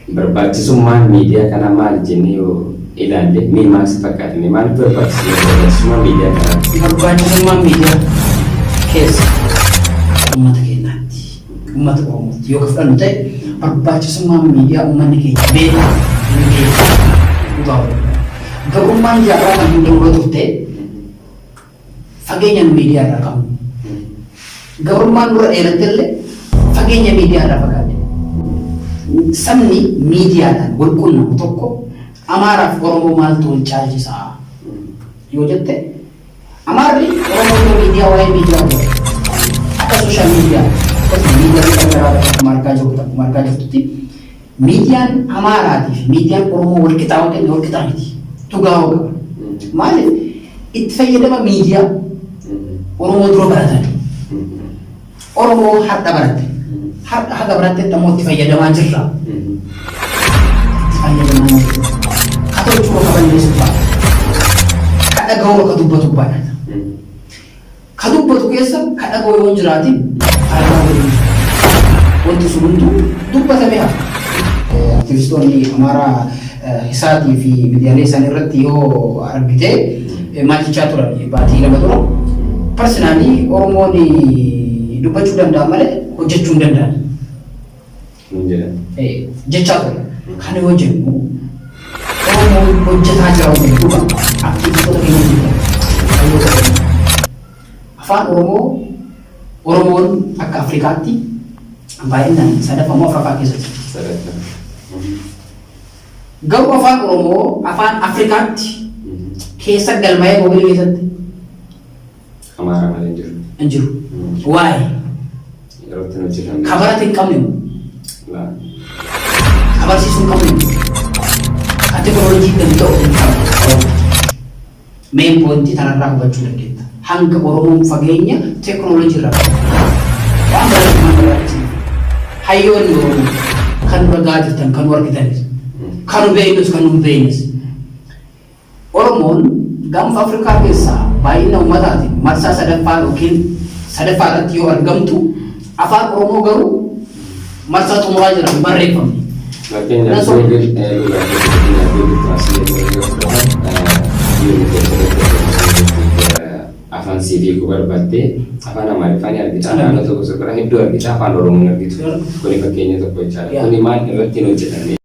Barbaachisummaan miidiyaa kanaa maali jennee yoo ilaalle, mee maal si fakkaata? Mee maaliif barbaachisa barbaachisummaan miidiyaa kanaa? Barbaachisummaan miidiyaa keessa akka uummata keenyaatti, uummata Oromootti yoo ka fudhannu ta'e, barbaachisummaan miidiyaa uummanni keenya beekaa hin beeku. Dhugaa waliin. Gabrummaan jaarraa kan hunda dura turte fageenya nu miidiyaa irraa qabnu. Gabrummaan nurra dheeratte illee fageenya miidiyaa irraa fagaate. Sabni miidiyaadhaan wal qunnamu tokko Amaaraaf Oromoo maaltu wal caalchisaa yoo jette, Amaarri Oromoo dura miidiyaa, waa'ee miidiyaa hubate. Akka social media, akkasuma miidiyaalee garaagaraa akkuma argaa jirtutti miidiyaan Amaaraatii fi miidiyaan Oromoo wal qixaa yoo jenne, wal qixaa miti. Dhugaa hoo qaba. Maaliif? Itti fayyadama miidiyaa Oromoo dura baratan. Oromoo har'a baratte. Har'a haga barattetti ammoo itti fayyadamaa jirra. Itti fayyadamaa jirra. Ka tolchuu ka balleessu baay'ata. Ka dhaga'u ka dubbatu baay'ata. Ka dubbatu keessa ka dhaga'u yoo hin jiraatin faayidaa waliin jiru. Wanti sun hunduu dubbatamee hafa. Aktivistoonni Amaaraa Isaatii fi miidiyaalee isaanii irratti yoo argite maal jechaa turan baatii 2 dura? Personally, Oromoon dubbachuu danda'a malee hojjechuu hin danda'an Nuun jedhan. Jechaa ture. Kana yoo jennu, Oromoon hojjetaa jira waliin dhuga aktivistoota keenya jira. Hayyoota keenya. Afaan Oromoo, Oromoon akka Afrikaatti baay'inaan sadaffaa moo afuraffaa keessa jira. Sadaffaa. Garuu afaan Oromoo afaan Afrikaatti keessa galmaa'ee Google keessatti Amaaraa malee hin jiru. Hin jiru. Waa'ee Yeroo itti hojjetamne. Ka barate hin qabne moo? Laa. Ka barsiisuu hin qabne moo? Ka teekinooloojii danda'u hin qabne. Main point tanarraa hubachuu dandeetta. Hanga Oromoon fageenya teekinooloojii irraa qabu. Waan barate waan barbaachisu. Hayyoonni Oromoo kan dura gahaa jirtan, kan nu argitanis, kan nu beeknus, kan nu hin beeknes. Oromoon gaanfa Afrikaa keessaa baay'ina uummataatiin marsaa sadaffaa yookiin sadaffaa irratti yoo argamtu, afaan Oromoo garuu marsaa xumuraa jira, hin barreeffamne. Fakkeenyaaf Google Translate yoo fudhatan, biyyoonni keessatti afaan siif hiikuu barbaaddee afaan Amaariffaa ni argita, afaan gosa biraa hedduu argita, afaan Oromoo hin argitu. Kuni fakkeenya tokko jechaadha. Kuni maal irratti hin hojjetamne?